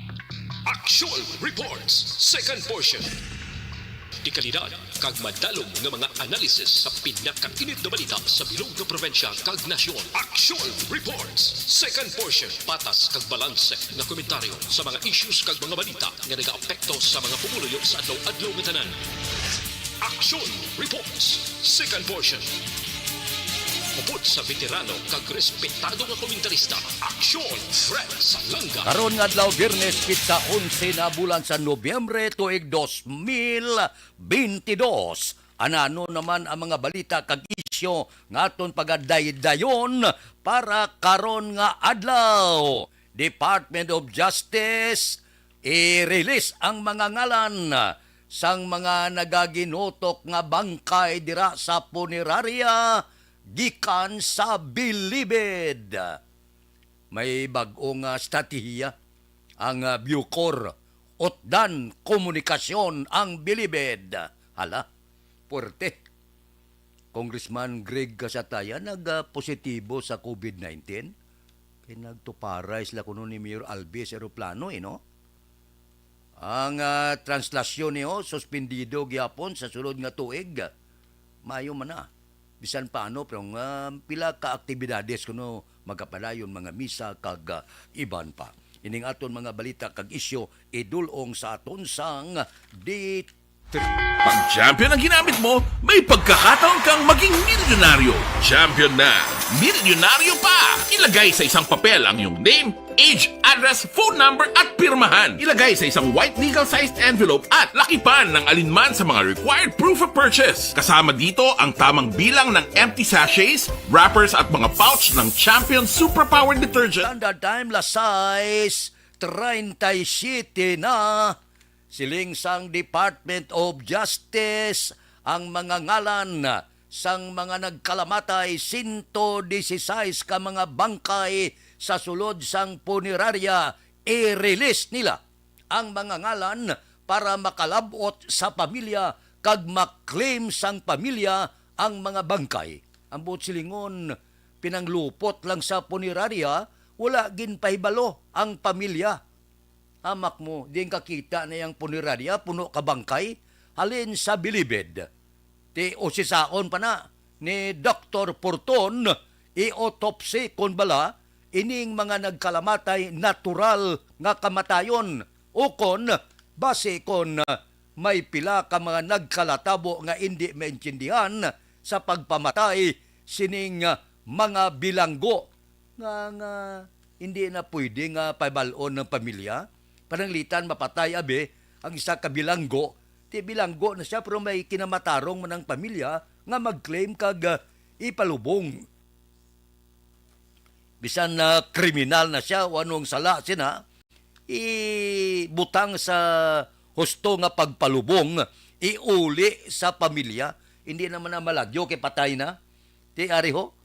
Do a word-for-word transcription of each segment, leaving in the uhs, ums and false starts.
Action Reports, second portion. Dekalidad kag madalom nga mga analisis sa pinakainit nga balita sa bilog nga probinsya kag nasyon. Action Reports, second portion. Patas kag balanse nga komentaryo sa mga issues kag mga balita nga nagaapekto sa mga pumuluyo sa adlaw-adlaw nga tanan. Action Reports, second portion. Upod sa veterano kag respetado nga komentarista, Action Fred Salanga. Karon nga adlaw, Biyernes, pitsa onse na bulan sa Nobyembre, tuig dos mil bentidós. Anano naman ang mga balita kag isyu nga aton pagadaydayon para karon nga adlaw? Department of Justice, i-release ang mga ngalan sang mga nagaginutok nga bangkay dira sa punerarya gikan sa Bilibid. May bag-o nga estratehiya ang, ah, Bucor. Utdan komunikasyon ang Bilibid. Hala, puwerte. Congressman Greg Casataya nagpositibo sa COVID nineteen. Kay nagtuparay sila kuno ni Mayor Albi sa eroplano, eh, no? Ang, ah, translasyon niyo suspendido gyapon sa sulod nga tuig. Maayo man na. Bisan paano, pero nga pila ka aktibidades kuno magkapadayon, mga misa kag, ah, iban pa. Ining aton mga balita kag isyu idul-ong sa aton sang D three. Pag champion ang ginamit mo, may pagkakataon kang maging milyonaryo. Champion na! Milyonaryo pa! Ilagay sa isang papel ang iyong name, age, address, phone number, at pirmahan. Ilagay sa isang white legal-sized envelope at lakipan ng alinman sa mga required proof of purchase. Kasama dito ang tamang bilang ng empty sachets, wrappers, at mga pouch ng Champion Superpower Detergent. Standard Time, las sais treinta y siete na. Siling sang Department of Justice, ang mga ngalan sang mga nagkalamatay, sento disisais ka mga bangkay sa sulod sang punerarya, i-release nila ang mga ngalan para makalab-ot sa pamilya kag ma-claim sang pamilya ang mga bangkay. Ang buot silingon, pinanglupot lang sa punerarya, wala ginpahibalo ang pamilya. Hamak mo, diin kakita na yang punerarya, puno ka bangkay, halin sa Bilibid. Ti usisaon pa na ni Doktor Porton, i-autopsy kon bala ining mga nagkalamatay natural nga kamatayon, ukon basi kon may pila ka mga nagkalatabo nga indi maintindihan sa pagpamatay sining mga bilanggo. Nga, nga hindi na pwede nga pabal-on ng pamilya. Pananglitan mapatay abi ang isa ka bilanggo. Ti bilanggo na siya, pero may kinamatarong man ang pamilya nga mag-claim kag, ah, ipalubong. Bisan na kriminal na siya o anong sala sina, ibutang sa husto nga pagpalubong, iuli sa pamilya. Hindi naman na malagyo kay patay na. Ti ari ho,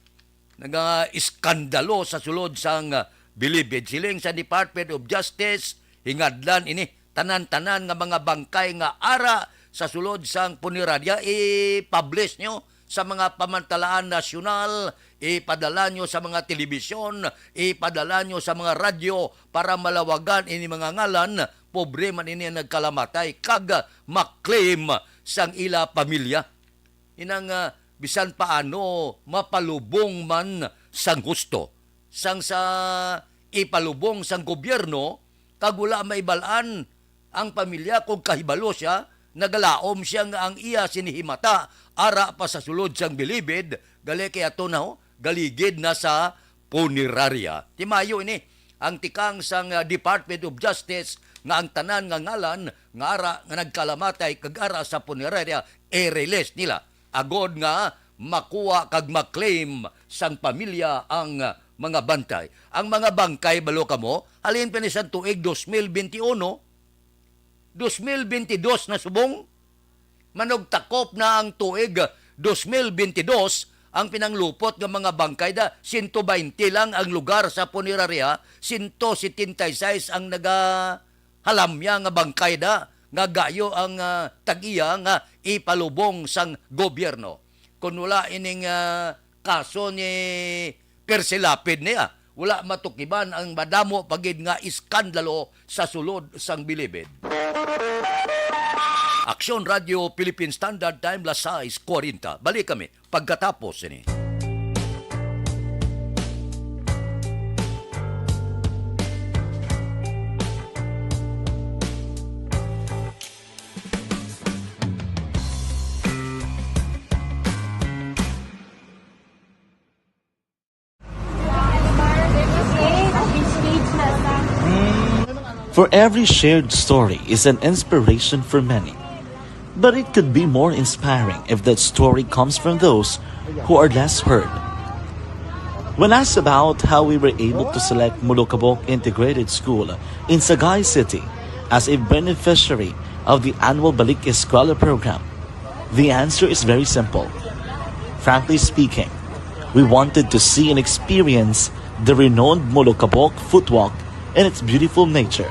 nagaiskandalo sa sulod sang, ah, Bilibid. Siling sa Department of Justice, hingadlan ini. Tanan-tanan nga mga bangkay nga ara sa sulod sang punerarya, i-publish nyo sa mga pamantalaan nasyonal, ipadala nyo sa mga telebisyon, ipadala nyo sa mga radyo para malawagan ini mga ngalan. Pobre man ini ang nagkalamatay kag ma-claim sang ila pamilya. Inang, ah, bisan paano mapalubong man sang husto, sang sa ipalubong sang gobyerno, kag wala maibalaan ang pamilya kung kahibalo siya, nagalaom siya nga ang iya sinihimata ara pa sa sulod sang Bilibid, gali kay ato na, ho, galigid na sa punerarya. Ti maayo ini, ang tikang sang, ah, Department of Justice nga ang tanan nga ngalan nga ara nga nagkalamatay kag ara sa punerarya i-release nila agod nga makuha kag ma-claim sang pamilya ang, ah, mga bantay. Ang mga bangkay, balo kamo, halin pa ni sa tuig dos mil benti uno, dos mil benti dos na subong, manugtakop na ang tuig dos mil benti dos, ang pinanglupot nga mga bangkay da, sento baynte lang ang lugar sa punerarya, sento setenta y seis ang nagahalamya nga bangkay da, nga gayo ang, ah, tag-iya nga ipalubong sang gobyerno. Kun wala ining, ah, kaso ni Percy Lapid niya, Wala matukiban ang madamo pa gid nga iskandalo sa sulod sang bilibid. Aksyon Radio Philippine Standard Time, las sais kwarenta. Balik kami pagkatapos sini. For every shared story is an inspiration for many. But it could be more inspiring if that story comes from those who are less heard. When asked about how we were able to select Molokabok Integrated School in Sagay City as a beneficiary of the annual Balik Eskwela program, the answer is very simple. Frankly speaking, we wanted to see and experience the renowned Molokabok footwalk and its beautiful nature.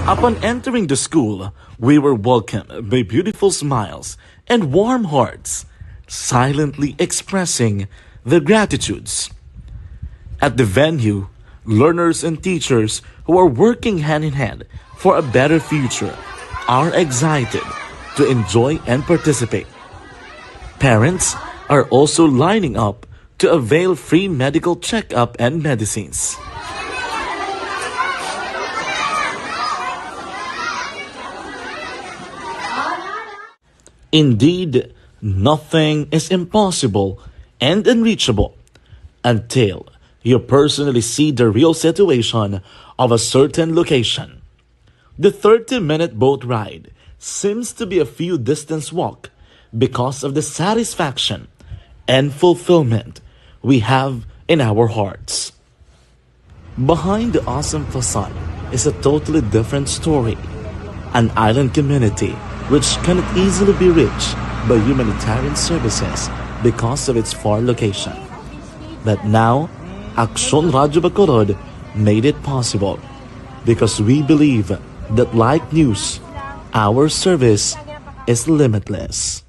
Upon entering the school, we were welcomed by beautiful smiles and warm hearts, silently expressing their gratitudes. At the venue, learners and teachers who are working hand in hand for a better future are excited to enjoy and participate. Parents are also lining up to avail free medical checkup and medicines. Indeed, nothing is impossible and unreachable until you personally see the real situation of a certain location. The thirty-minute boat ride seems to be a few distance walk because of the satisfaction and fulfillment we have in our hearts. Behind the awesome facade is a totally different story. An island community which cannot easily be reached by humanitarian services because of its far location. But now, Aksyon Radio Bacolod made it possible because we believe that like news, our service is limitless.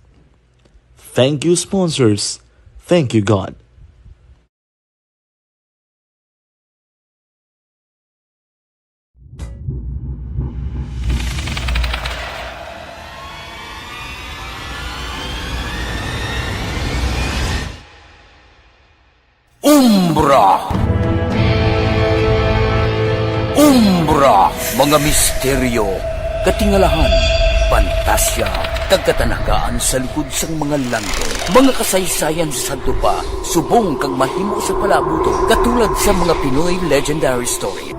Thank you, sponsors. Thank you, God. Umbra. Umbra, mga misteryo, katingalahan, pantasya, kag katanagaan sa likod sang mga langgam. Mga kasaysayan sa sadto pa, subong kag mahimo sa palaabuton, katulad sa mga Pinoy legendary story.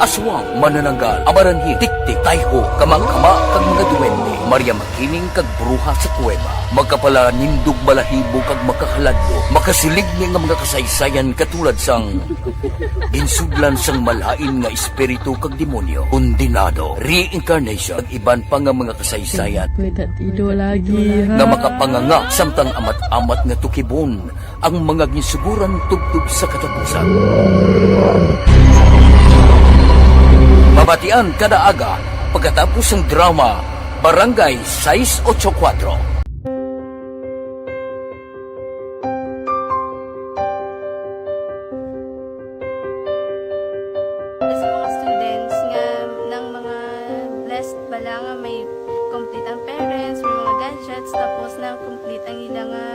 Aswang, manananggal, abaranhi, tiktik, tayho, kamangkama, kag mga duwende, Maria Makiling kag bruha sa kuweba. Makapalanindog balahibo kag makahaladlo, makasiligni nga mga kasaysayan katulad sang ginsudlan sang malain nga espiritu kag demonyo, kondenado, reincarnation, kag iban pa nga mga kasaysayan May tatido lagi, ha? Nga makapanganga samtang amat-amat nga tukibon ang mga ginsuguran tubtob sa katapusan. Mabatian kada aga pagkatapos sang drama Barangay sais ocho kuwatro. Sa mga students nga nang mga blessed bala nga may complete ang parents, may mga gadgets, tapos na complete ang ila nga,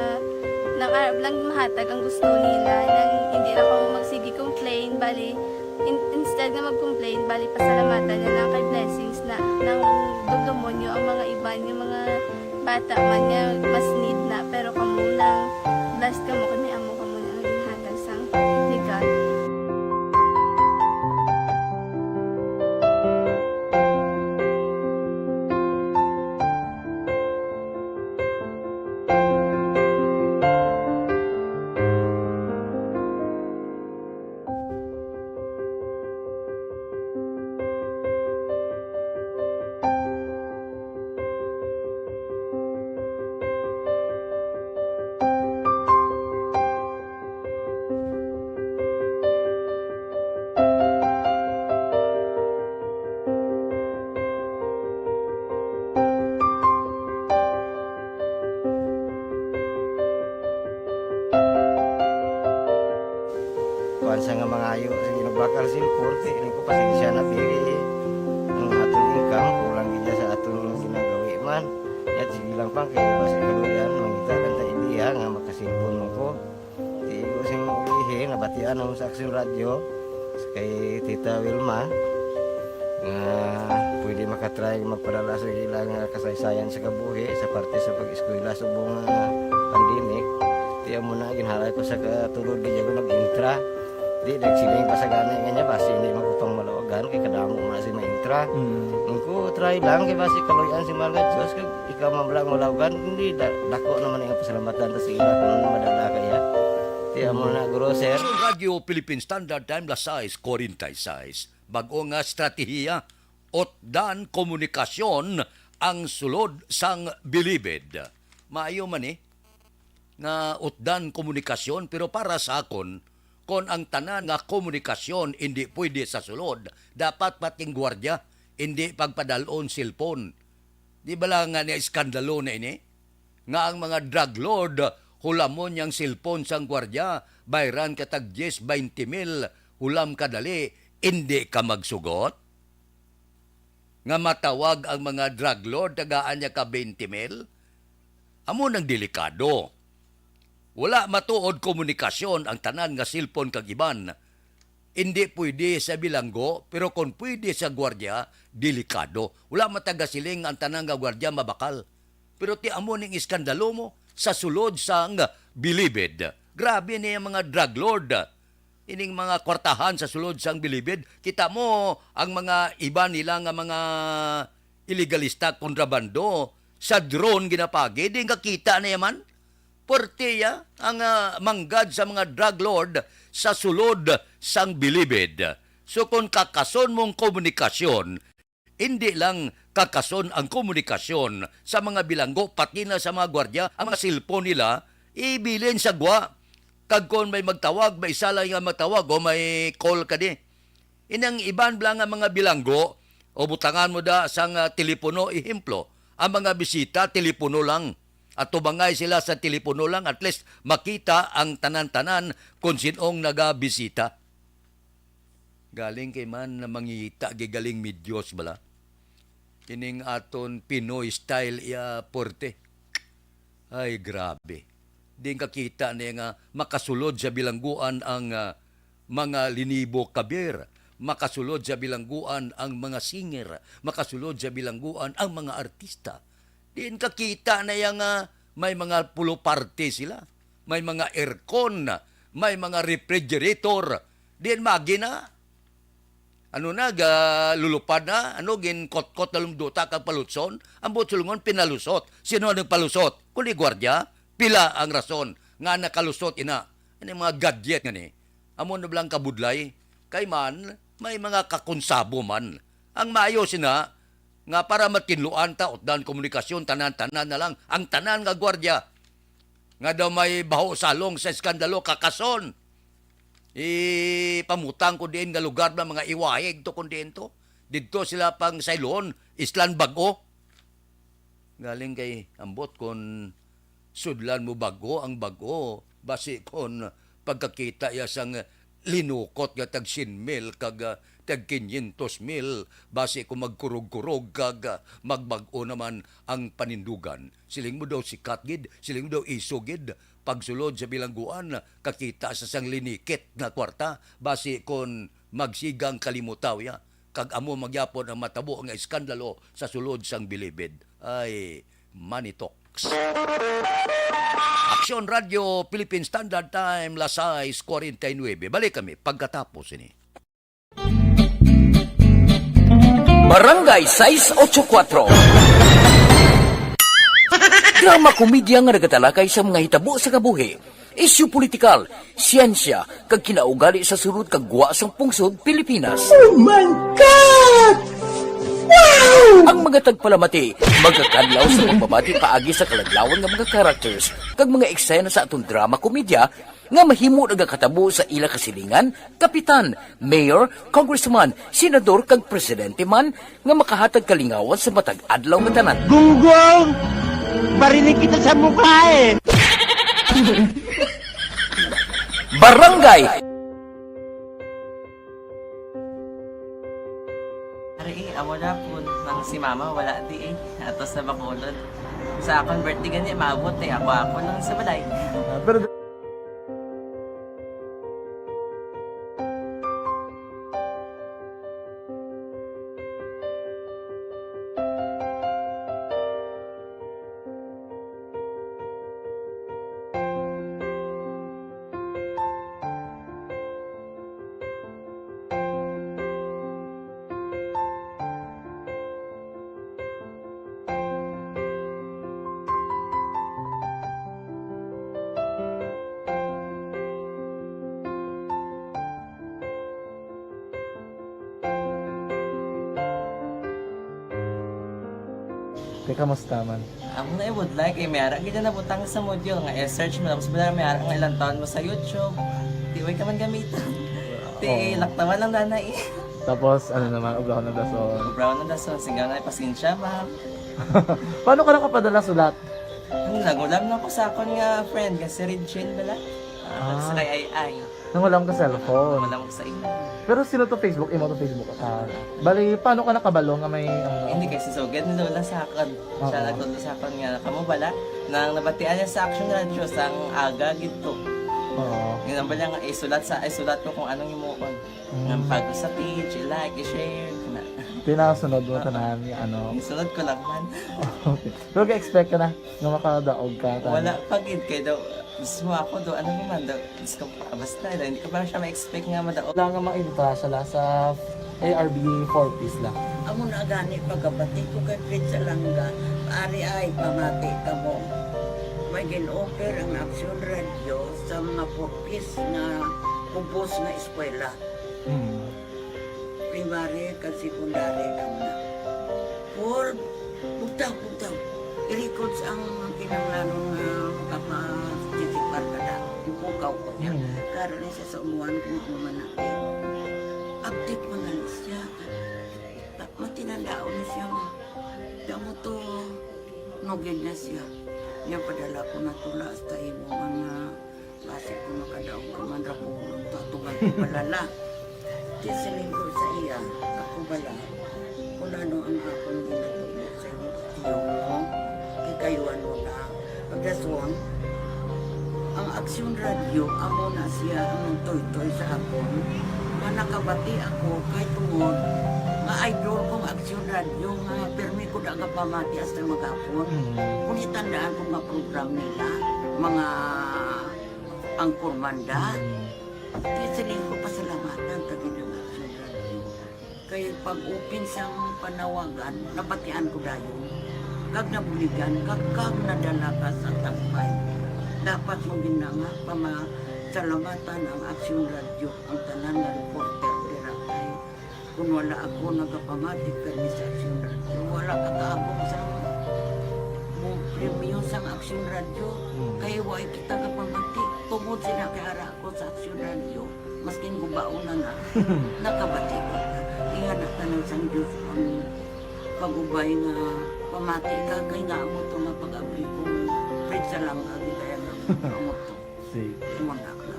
nang arab lang mahatag ang gusto nila, nang hindi na kamo magsige complain, bali, in-, instead nga mag-complain, bali, pasalamatan na lang kay blessings na, nang dumdumon nyo ang mga iban, yung mga bata man nga mas need na, pero kamo lang, blessed kamo kay may amo kamo nga ginhatag sang ni God. Sa nga mangayo sa ginabakal sin korte, ini ko pasensya na, pili ang aton income, kulang gid sa aton ginagawi man. Yat sige lang pang kay basi kaluyan, mangita lang ta idea nga makasilpon mo ko. Di ko sing ihi, nabatian mo sa Aksyon Radyo, kay Tita Wilma, nga pwede makatry magpadala sa ilang kasaysayan sa kabuhi sa parte sa pag-eskwela subong nga pandemic. Tiyan mo na, ginhalay ko sa katulod, di ako nag-intra. Di, nagsiling pa sa gani nga niya, basi hindi man ko pang malawagan, kay kadamo man si maintra. Mm. Ang ko, try lang, kay basi kaluyan si Mahal nga Diyos, kag ikaw man lang malawagan, hindi, da-, dako naman ang pasalamatan ta sa ila kung ano madala kaya. Tiyan mo na, guro, sir. Radyo Philippine Standard Time, las sais cuarenta y seis. Bag-o nga estratehiya, utdan komunikasyon ang sulod sang bilibid. Maayo man ni nga utdan komunikasyon, pero para sa akon, kon ang tanan nga komunikasyon indi pwede sa sulod, dapat pati ang gwardiya indi pagpadalon cellphone. Di bala nga ni-iskandalo na ini? Nga ang mga drug lord, hulamon yang cellphone sang gwardiya, bayran ka tag diyes, baynte mil, hulam ka dali, indi ka magsugot? Nga matawag ang mga drug lord, tagaan niya ka baynte mil? Amo nang delikado. Wala matuod komunikasyon ang tanan nga cellphone kag iban. Indi pwede sa bilanggo, pero kon pwede sa gwardiya, delikado. Wala matagasiling ang tanan nga gwardiya mabakal. Pero ti amo ning iskandalo mo sa sulod sang bilibid. Grabe ni ang mga drug lord. Ining mga kwartahan sa sulod sang bilibid. Kita mo ang mga iba nila nga mga ilegalista, kontrabando, sa drone ginapagi. Di nga kita na yaman. Puwerte ya ang, ah, manggad sa mga drug lord sa sulod sang bilibid. So, kung kakason mong komunikasyon, hindi lang kakason ang komunikasyon sa mga bilanggo, pati na sa mga gwardiya, ang mga cellphone nila, ibilin sa gwa. Kag kon may magtawag, may isa lang nga magtawag o may call ka di. Inang iban bala nga mga bilanggo, o butangan mo da sang, ah, telepono, ehemplo, ang mga bisita, telepono lang. At tumangay sila sa telepono lang, at least makita ang tanan-tanan kung sinong nagabisita. Galing kay man na mangita, gigaling medyos bala. Kining aton Pinoy style iya porte. Ay, grabe. Di kakita niya nga makasulod sa bilangguan ang, ah, mga linibo kabir, makasulod sa bilangguan ang mga singer, makasulod sa bilangguan ang mga artista. Diin kakita na iya nga may mga pulo parte sila, may mga aircon, may mga refrigerator. Diin magi na? Ano na, ga-, lulupad na? Ano, ginkotkot na lumduta kag palutson? Ang butsulngon, pinalusot. Sino ang nagpalusot? Kundi gwardiya? Pila ang rason nga nakalusot ina? Ano yung mga gadget nga ni? Amo na bala ang kabudlay? Kay man, may mga kakonsabo man. Ang maayo sina, nga para matinluan ta, utdan komunikasyon, tanan-tanan na lang, ang tanan nga gwardiya, nga daw may baho salong sa eskandalo, kakason. Ipamutang ko diin nga lugar na mga iwahig to, kung diin to. Didto sila pang sayloon, Islan Bag-o. Galing kay ambot kon sudlan mo bag-o ang bag-o, basi kon pagkakita iya sang linukot nga tag syen mil kag, ah, tag kinyentos mil, basi kon magkurog-kurog kag, ah, magbag-o naman ang panindugan. Siling mo daw sikat gid, siling mo daw iso gid, pagsulod sa bilangguan, kakita sa sang linikit nga kwarta, basi kon magsigang kalimutaw ya. Kag amo magyapon ang matabo nga iskandalo sa sulod sang bilibid. Ay, Money Talks. Aksyon Radyo, Philippine Standard Time, las sais cuarenta y nueve. Balik kami pagkatapos ini. Barangay sais ocho cuatro. Drama komedya nga nagatalakay sa mga hitabo sa kabuhi, isyu politikal, siyensya, kag kinaugali sa sulod kag gwa sang pungsod Pilipinas. Oh my God! Wow! Ang mga tagpalamati magakadlaw sa pagbabati paagi sa kaladlawan nga mga characters kag mga eksena sa aton drama komedya nga mahimo nagakatabo sa ila kasilingan, kapitan, mayor, congressman, senador, kag presidente man nga makahatag kalingawan sa matag adlaw nga tanan. Gunggong! Barinig kita sa mukha eh! Barangay Eh, amo na po, nang si mama wala di eh. Ato sa Bacolod. Sa akon birthday gani, maabot eh. Ako-ako lang sa balay. Ah, pero Kay kamusta man? Amo na ibudlay kay may ara gid na nabutang sa module nga i-search mo, tapos bala may ara nga ilang taon mo sa YouTube. Di way ka man gamiton. Ti Oo. Laktawan lang dana eh. Tapos, ano naman, obrahon ng dason. Obrahon ng dason, sigaw na, "Pasensya, ma'am." Paano ka nakapadala sulat? Ano, nagulam na ko sa akon nga friend nga si Regine bala. Ah, Ah. Sa kay Ay Ay. Nangulam ka cellphone. Wala mo sa imo. Pero sino to Facebook? Imo to Facebook? Ah, bali, paano ka nakabalo nga may, ano? Hindi, kay si Sugad ni Lola sa akon. Siya Oo. Nagtudlo sa akon nga, "Kamo bala?" Nang nabatian niya sa Action Radio, sang aga gid to. Oo. Yun ang bala nga, isulat sa, isulat ko kung anong imuon. Mm. Nga pag sa page, i-like, i-share, na. Pinasunod mo Oo. Tanan, nga ano. Isunod ko lang man. Okay. Pero ga-expect ka na nga makadaog ka, tanan? Wala pa gid, kay daw, mismo ako daw, ano naman daw, Diyos ko, ah, basta, hindi ko pa siya ma-expect nga madaog. Wala nga maintra siya la sa A R B four Ps la. Amo na gani pagkabati ko kay Fred Salanga, ari ay pamati kamo. May gin-offer ang Action Radio sa mga four Ps nga kubos nga eskwela. Hmm. Primary kag secondary daw na. Paul, bugtaw, bugtaw. I-records ang kinahanglanon nga makaparticipar ka na. Ipukaw ko niya. Mm. Karon ni siya sa umuan kung ano man natin. Update man na siya. Ta-, matinandaon na siya nga. Kaya mo to, nugid na siya. Niya padala ko na tula hasta imo nga Basi kung makadaog ka man ra, pulong to, atuman ko bala la. Di siling ko sa iya, ako bala. Kung ano ang akong ginatubo sa imo, tiyo mo, kay kayo ano na. Pagdason, ang Aksyon Radio, amo na siya ang nagtoytoy sa akon. Nga nakabati ako, kay tungod, nga idol kong Aksyon Radio, nga permi ko da nga pamati hasta maghapon. Mm. Kung itandaan ko nga program nila, mga Ang Kurmanda. Mm. Di siling ko pasalamatan ta gid ang Action Radio. Kay pag-open sang panawagan, nabatian ko dayon. Kag nabuligan, kag, kag nadala ka sa tampay. Dapat mo gid na nga pamasalamatan ang Action Radio, ang tanan nga reporter dira kay Kung wala ako nagapamati kay Miss Action Radio, wala ka kaabot sa mo premyo sang Action Radio. Hmm. Kay wala kita gapamati. Tungod sila kay ara ako sa Action Radio, maskin gubaon na na, nakabati ko. Iya na tanan sang Diyos ang pag-ubay nga pamati ka kay nga amo to nga pag-abli ko. Fred Salanga, gid kaya nga amo to. Sige. Wala ka.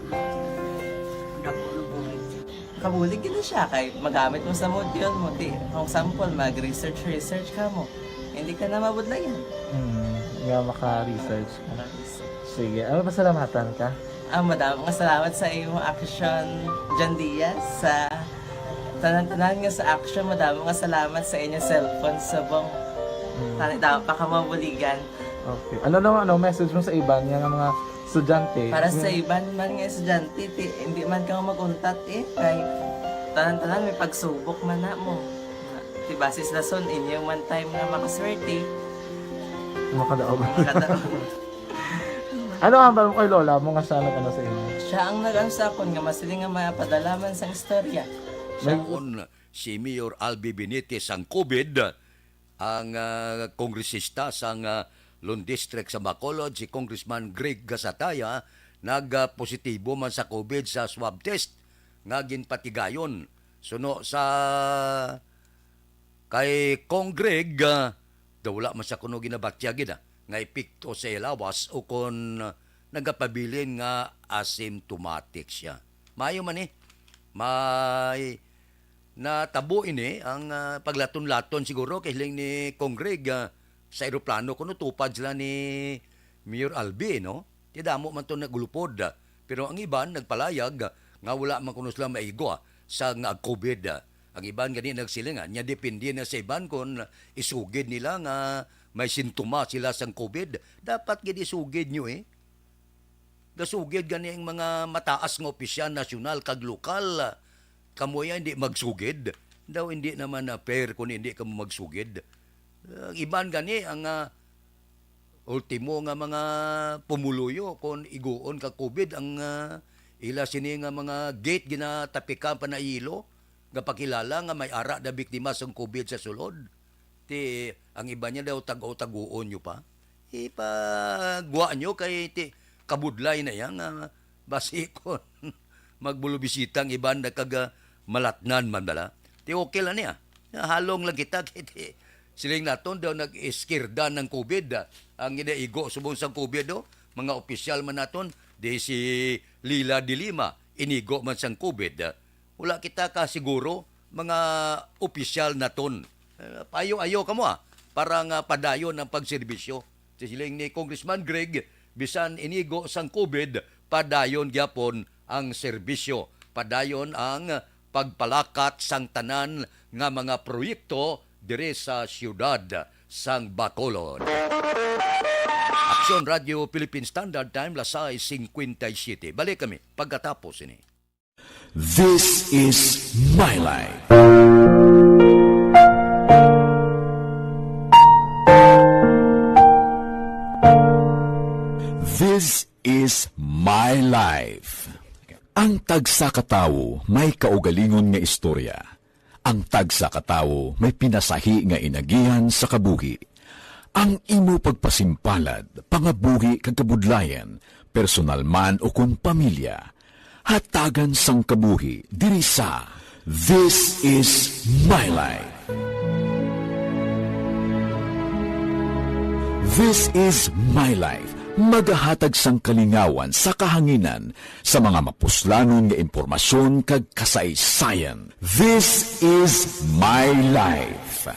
Dako na bulig siya. Kabulig gid siya kay magamit mo sa module mo, di, for example, mag-research, research ka mo. Hindi ka na mabudlayan. Mm, nga maka-research ka. Maka-research. Sige, ano, pasalamatan ka? Ah, madamo nga salamat sa imo Action, John Diaz, sa tanan-tanan nga sa Action, madamo nga salamat sa inyo cellphone subong. Mm. Tani daw pa ka mabuligan. Okay. Ano naman, ano, message mo sa iban nga, nga mga estudyante? Para sa Mm. iban man nga estudyante, ti, hindi man ka mag-untat eh. Kay tanan-tanan may pagsubok man na mo. Ti basis lason, inyo man time nga makaswerte. Makadaog. Makadaog. Ano ang hambal mo kay lola mo nga siya nag-ano sa inyo? Siya ang nag-ano sa akon nga masiling nga mapadala man sang istorya. Siya May- Noon, si Mayor Albi Benitez ang COVID, ang, ah, kongresista sang, ah, Lone District sa Bacolod, si Congressman Greg Gasataya, nag, ah, positibo man sa COVID sa swab test nga ginpatigayon. Suno sa kay Cong Greg, ah, daw wala man sa kuno ginabatya gid, ah, nga epekto sa iya lawas o kon, ah, nagapabilin nga asymptomatic siya. Maayo man ni, may Natabo ini ang, ah, paglaton-laton siguro kay hiling ni Cong Greg, ah, sa eroplano kuno tupad sila ni Mayor Albi, no? Ti damo man to nagulupod, ah. Pero ang iban nagpalayag, ah, nga wala man kuno sila maigo, ah, sa nga COVID, ah. Ang iban gani nagsiling, ah, nya depende na sa iban kon isugid nila nga may sintomas sila sang COVID. Dapat gid isugid nyo, eh. Gasugid gani ang mga mataas nga opisyal, nasyonal kag lokal. Kamo ya hindi magsugid. Daw hindi naman na fair kung hindi kamo magsugid. Ang iban gani ang, ah, ultimo nga mga pumuluyo kung iguon ka COVID ang, ah, ila sini nga mga gate ginatapikan pa na ilo, nga pakilala nga may ara na biktima sang COVID sa sulod. Ti, ang iba niya daw tago-taguon nyo pa. Ipagwa nyo kay ti, kabudlay na yan nga basi kon magbulubisita ang iban na kag, ah, malatnan man bala. Ti okay lang niya. Halong lang kita kay ti, siling naton daw nag-iskirda ng COVID, ah, ang ginaigo subong sang COVID, oh. Mga opisyal man naton, di si Leila de Lima, inigo man sang COVID, ah. Wala kita ka siguro, mga opisyal naton. Eh, paayo-ayo kamo, ah, para nga padayon ang pagserbisyo. Siling ni Congressman Greg, bisan inigo sang COVID, padayon gyapon ang serbisyo. Padayon ang pagpalakat sang tanan nga mga proyekto diri sa siyudad sang Bacolod. Aksyon Radio Philippine Standard Time, las sais cincuenta y siete. Balik kami pagkatapos ini. This is My Life. This is My Life. Ang tagsa ka tawo may kaugalingon nga istorya. Ang tagsa ka tawo may pinasahi nga inagihan sa kabuhi. Ang imo pagpasimpalad, pangabuhi kag kabudlayan, personal man o kon pamilya, hatagan sang kabuhi diri sa This Is My Life. This Is My Life, magahatag sang kalingawan sa kahanginan sa mga mapuslanon nga impormasyon kag kasaysayan. This Is My Life.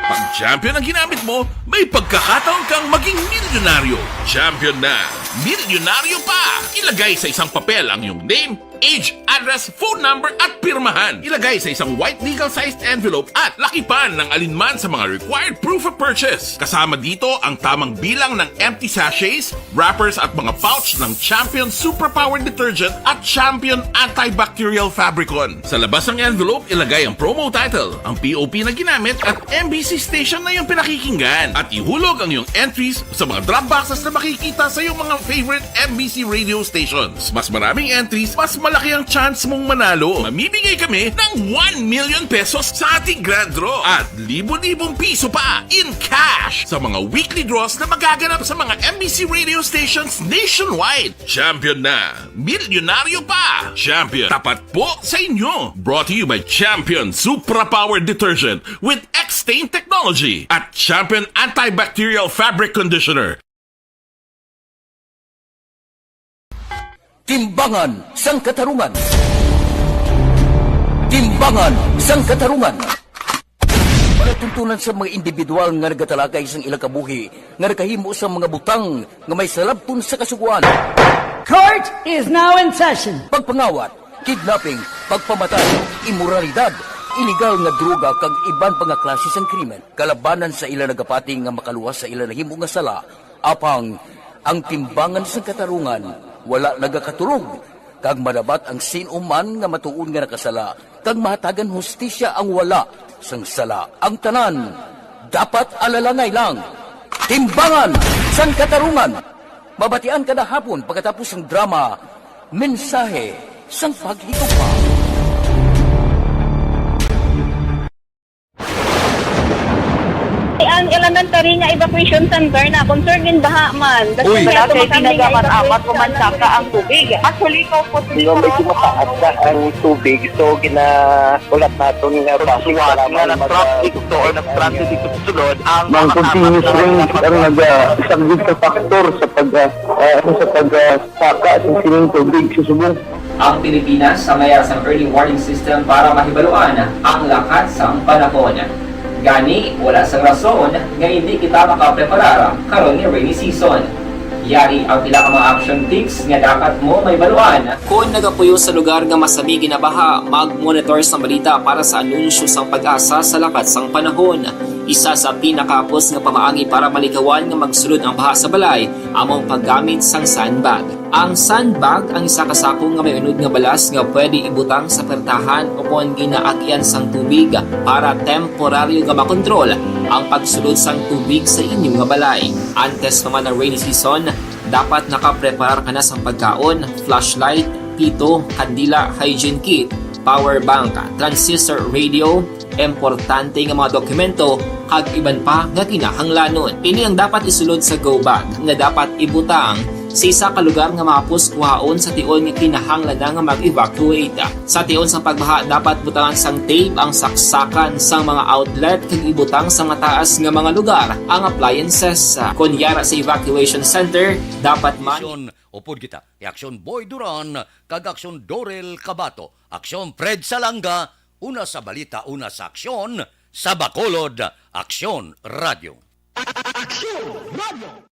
Pag champion ang ginamit mo, may pagkakataon kang maging milyonaryo. Champion na, milyonaryo pa! Ilagay sa isang papel ang iyong name, age, address, phone number, at pirmahan. Ilagay sa isang white legal-sized envelope at lakipan ng alinman sa mga required proof of purchase. Kasama dito ang tamang bilang ng empty sachets, wrappers, at mga pouch ng Champion Super Power Detergent at Champion Antibacterial Fabricon. Sa labas ng envelope, ilagay ang promo title, ang P O P na ginamit, at M B C station na iyong pinakikinggan. At ihulog ang iyong entries sa mga drop boxes na makikita sa iyong mga favorite M B C radio stations. Mas maraming entries, mas malaki ang chance mong manalo. Mamimigay kami ng one million pesos sa ating grand draw at libo-libong piso pa in cash sa mga weekly draws na magaganap sa mga M B C radio stations nationwide. Champion na! Milyonaryo pa! Champion, tapat po sa inyo! Brought to you by Champion Supra Power Detergent with X-Stain Technology at Champion Antibacterial Fabric Conditioner. Timbangan sang Katarungan. Timbangan sang Katarungan. Palatuntunan sa mga individual nga nagatalakay sang ilang kabuhi nga nakahimo sang mga butang nga may salabton sa kasugoan. Court is now in session. Pagpangawat, kidnapping, pagpamatay, imoralidad, iligal nga droga kag iban pa nga klase sang krimen. Kalabanan sa ila nagapati nga makaluwas sa ila nahimo nga sala, apang ang timbangan sang katarungan wala nagakatulog, kag madabat ang sin-o man nga matuod nga nakasala, kag mahatagan hustisya ang wala sang sala. Ang tanan dapat alalangay lang. Timbangan sang Katarungan. Mabatian kada hapon pagkatapos sang drama, Mensahe sang Paghigugma. Ang Ang tari nga evacuation center na concern in baha man. Uy. Wala kay ginagamat-amat o mansaka ang tubig. Actually, ikaw po, hindi ko mataas na ang tubig. So, gina-, ulat naton nga base nga traffic to or nag-transit dito sa sulod ang mga continuous rains ang nag-, ah, isang big factor sa pag, ah, ah, sa pag, ah, saka sa sining tubig sa subong. Ang Pilipinas sa mayar sang early warning system para mahibaluan ang lakat sang panahon. Gani, wala sang rason nga hindi kita makapreparar karon nga rainy season. Yari ang pila ka mga action tips nga dapat mo mahibaluan. Kon nagapuyo sa lugar nga masami ginabaha, mag-monitor sa balita para sa anunsyo sang PAGASA sa lakat sang panahon. Isa sa pinakahapos nga pamaagi para malikawan nga magsulod ang baha sa balay amo ang paggamit sang sandbag. Ang sandbag ang isa ka sako nga may unod nga balas nga pwede ibutang sa pertahan o kon ginaagyan sang tubig para temporaryo nga makontrol ang pagsulod sang tubig sa inyo nga balay. Antes pa man ang rainy season, dapat nakapreparar ka na sang pagkaon, flashlight, pito, kandila, hygiene kit, power bank, transistor radio, importante nga mga dokumento, kag iban pa nga kinahanglanon. Ini ang dapat isulod sa go bag nga dapat ibutang sa isa ka lugar nga mahapos kuhaon sa tion nga kinahanglan na nga mag-evacuate. Sa tion sang pagbaha, dapat butangan sang tape ang saksakan sang mga outlet kag ibutang sa mataas nga mga lugar ang appliances. Kon yara sa evacuation center, dapat man Aksyon, upod kita. Aksyon Boy Duran, kag Aksyon Dorel Cabato. Aksyon Fred Salanga, una sa balita, una sa aksyon, sa Bacolod, Aksyon Radio. Aksyon Radio.